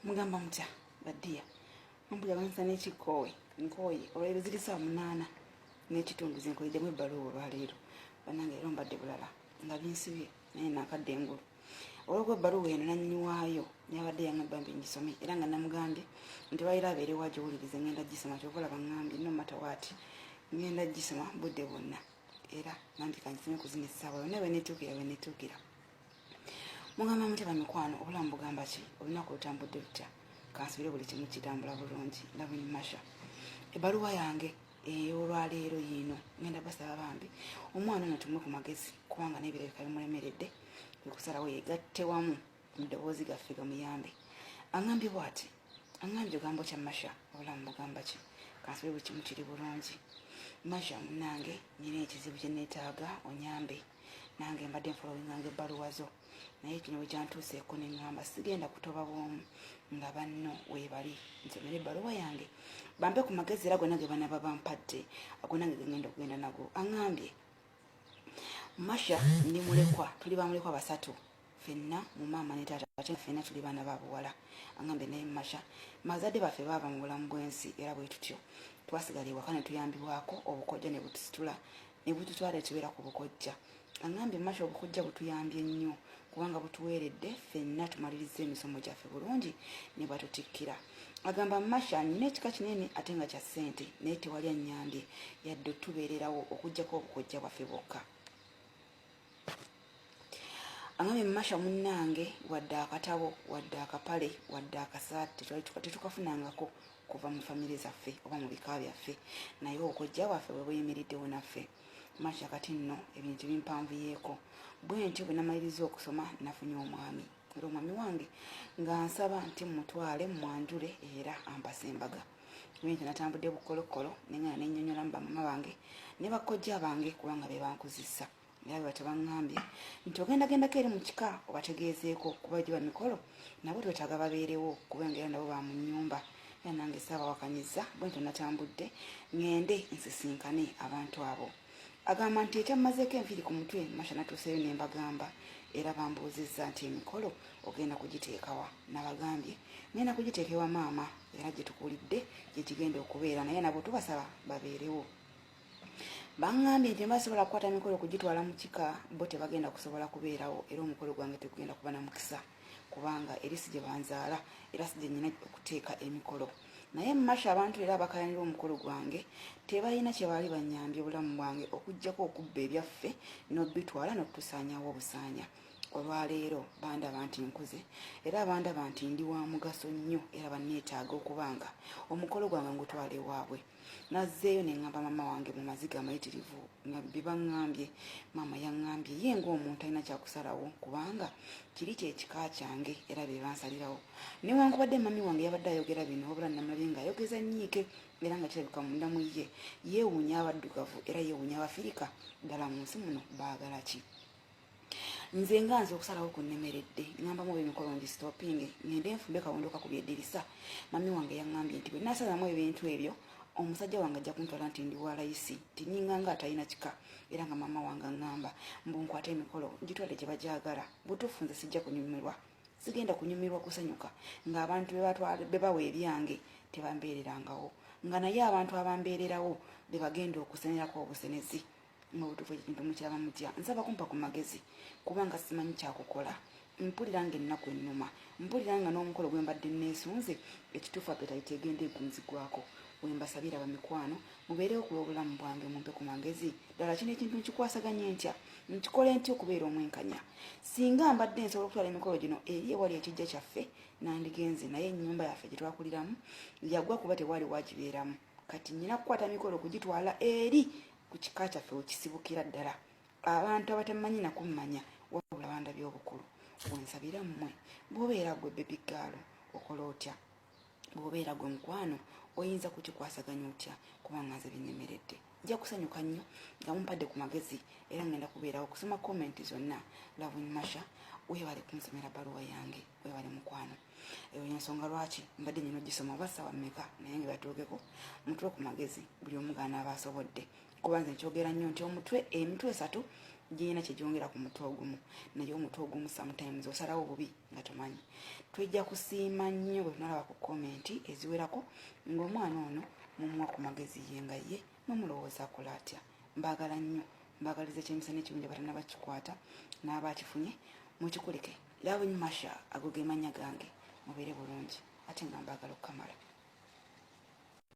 Mugamba mutya badiya? Mumbuya bansa n'ekikkoowe nkooye. Olwaleero ziri saawa 8:30, zenkoleddemu ebbaluwa olwaleero. Bannange, leero mbadde bulala nga binsibye, naye nakadde engulu olwokuba ebbaluwa eno nannyini waayo yabadde yaŋŋamba mbi ngisome, era nga namugambye nti olwaleero abeerewo agiwulirize. Ngenda gisoma, kyova olaba ŋŋambye no matter what ngenda gisoma budde bwonna, era nambye kangisome ku zino essaawa yonna wenetuukira wenetuukira. Mugamba mutya bamikwano? Obulamu bugamba ki? Olunaku lutambudde lutya? Kansubire buli kimu kitambula bulungi. Lavin Masha, ebbaluwa yange ey'olwaleero yiino. Ngenda basaba bambi omwana ono tumwe ku magezi, kubanga n'ebirabika bimulemeredde, kwe kusalawo yegatte wamu mu ddoboozi gaffe gamuyambe. Aŋambye bw'ati, aŋambye ogambo kya Masha, obulamu bugamba ki? Kansubire buli kimu kiri bulungi. Masha munange, nyina ekizibu kye neetaaga onyambe. Nange mbadde nfolowinganga ebbaluwa zo, naye kino bwe kyantuuseeko ne ŋŋamba sigenda kutoba bwomu nga banno weebali, nsomere ebbaluwa yange bampe ku magezi, era gonna ge banaba bampadde ago nange gengenda okugenda nago. Aŋŋambye, Masha, ndi mulekwa, tuli bamulekwa basatu ffenna mu maama ne taata, ate ffenna tuli baana ba buwala. Aŋŋambye, naye Masha, bazadde baffe baava mu bulamu bw'ensi, era bwe tutyo twasigala ewaka ne tuyambibwako obukojja ne butusitula ne bututwala etubeera ku bukojja. Aŋŋambye, Masha, obukojja butuyambye nnyo kubanga butuweeredde ffenna tumaliriza emisomo gyaffe bulungi ne batutikkira. Agamba, Masha, nina ekika kinene ate nga kya ssente, naye tewali annyambye yadde otubeererawo okuggyako obukojja bwaffe bwokka. Aŋambye, Masha munnange, wadde akatabo, wadde akapale, wadde akasaati tetukafunangako kuva mu famire zaffe oba mu bika byaffe, naye obukojja bwaffe bwe buyimiriddewo naffe. Masha, kati nno ebintu bimpanvuyeeko bwe ntyo. Bwe namaliriza okusoma nafunye omwami, era omwami wange nga nsaba nti mutwale mwanjule era ampasa embaga. Bwentyo natambudde bukolokolo nengana nenyonyolamu bamama bange ne bakojja bange, kubanga be bankuzisa, era bwe batebaŋŋambye nti ogendagendako eri mu kika obategeezeeko, kuba giba mikolo nabo twetaaga babeerewo, kubanga era nabo ba mu nnyumba, era nange saabawakanyiza. Bwentyo natambudde ŋŋende nsisinkane abantu abo. Agamba nti ekyammazeeko enviiri ku mutwe, Masha, natuuseeyo ne mbagamba, era bambuuzizza nti emikolo ogenda kugiteekawa? Nabagambye ngenda kugiteeka ewa maama, era gye tukulidde gye gigenda okubeera, naye nabo tubasaba babeerewo. Baŋŋambye nti basobola kukwata mikolo kugitwala mu kika, bo tebagenda kusobola kubeerawo, era omukolo gwange tegugenda kuba na mukisa, kubanga eri si gye banzaala era si gye nyina okuteeka emikolo. Naye Masha, abantu era abakayanira omukolo gwange tebalina kye baali banyambye obulamu bwange okuggyako okubba ebyaffe n'obitwala n'okutusaanyawo obusaanya. Olwaleero bandaba nti nkuze, era bandaba nti ndi wa mugaso nnyo, era banneetaaga okubanga omukolo gwange ngutwala ewaabwe. Nazzeeyo ne ŋŋamba maama wange mu maziga amayitirivu nga bye baŋŋambye. Maama yaŋŋambye ye ng'omuntu alina kyakusalawo, kubanga kiri kyekika kyange era be bansalirawo. Newankubadde mami wange yabadde ayogera bino, wabula namulabye ng'ayogeza nnyiike, era nga kirabika munda mu ye yeewuunya abaddugavu, era yeewuunya Abafirika ddala mu nsi muno baagala ki. Nze nga nze okusalawo kunnemeredde. Ŋŋambamu oba emikolo ngistopinge ŋŋende nfumbe kawondo kakubye eddirisa. Mami wange yaŋŋambye nti bwe naasazamu ebintu ebyo, omusajja wange ajja kuntwala nti ndi wa layisi, nti nninga nga atalina kika. Era nga maama wange aŋŋamba mbu nkwate emikolo ngitwale gye bagyagala. Butuufu nze sijja kunyumirwa, sigenda kunyumirwa kusanyuka ng'abantu be bawa ebyange tebambeererangawo, nga naye abantu abambeererawo be bagenda okusenerako obusenezi. Mu butuufu ekintu mukiraba mutya? Nsaba kumpa ku magezi, kubanga simanyi kyakukola. Mpulira nga ennaku ennuma, mpulira nga n'omukolo gwe mbadde neesunze, ekituufu appetite egenda egunzigwako. Wembasabira bamikwano mubeerewo ku lw'obulamu bwange, mumpe ku magezi. Ddala kino ekintu nkikwasaganye ntya? Nkikole ntya okubeera omwenkanya? Singa mbadde nsobola okutwala emikolo gino eri ewali ekijja kyaffe, nandigenze, naye ennyumba yaffe gye twakuliramu yagwa kuba tewali wagibeeramu. Kati nyina kukwata mikolo kugitwala eri ku kika kyaffe wekisibukira ddala, abantu abatamanyi nakummanya wabula bandabye obukulu. Wensabira mmwe, bw'obeera gwe baby girl okola otya? Bw'obeera gwe mukwano oyinza kukikwasaganya otya? Kubanga nze binnemeredde. Nja kusanyuka nnyo nga mumpadde ku magezi, era ngenda kubeerawo okusoma comment zonna. Lavin Masha, weebale kunsomera bbaluwa yange, weebale mukwano. Eyo yensonga lwaki mbadde nyina ogisoma oba ssaawa mmeka, naye nga batuukeko mutwe ku magezi buli omu g'anaaba asobodde, kuba nze nkyogera nnyo nti omutwe emitwe esatu Girina kye gyongera ku mutwe ogumu, naye omutwe ogumu sometimes osalawo bubi nga tomanyi. Tujja kusiima nnyo bwe tunalaba ku comment eziwerako ng'omwana ono mumuwa ku magezi ye nga ye mumulowooza akola atya. Mbaagala nnyo, mbaagaliza ekyemisana ekirungi. Abatanaba kikwata n'abakifunye mukikulike. Lavin Masha, ago ge mannya gange. Mubeere bulungi, ate nga mbaagala okukamala.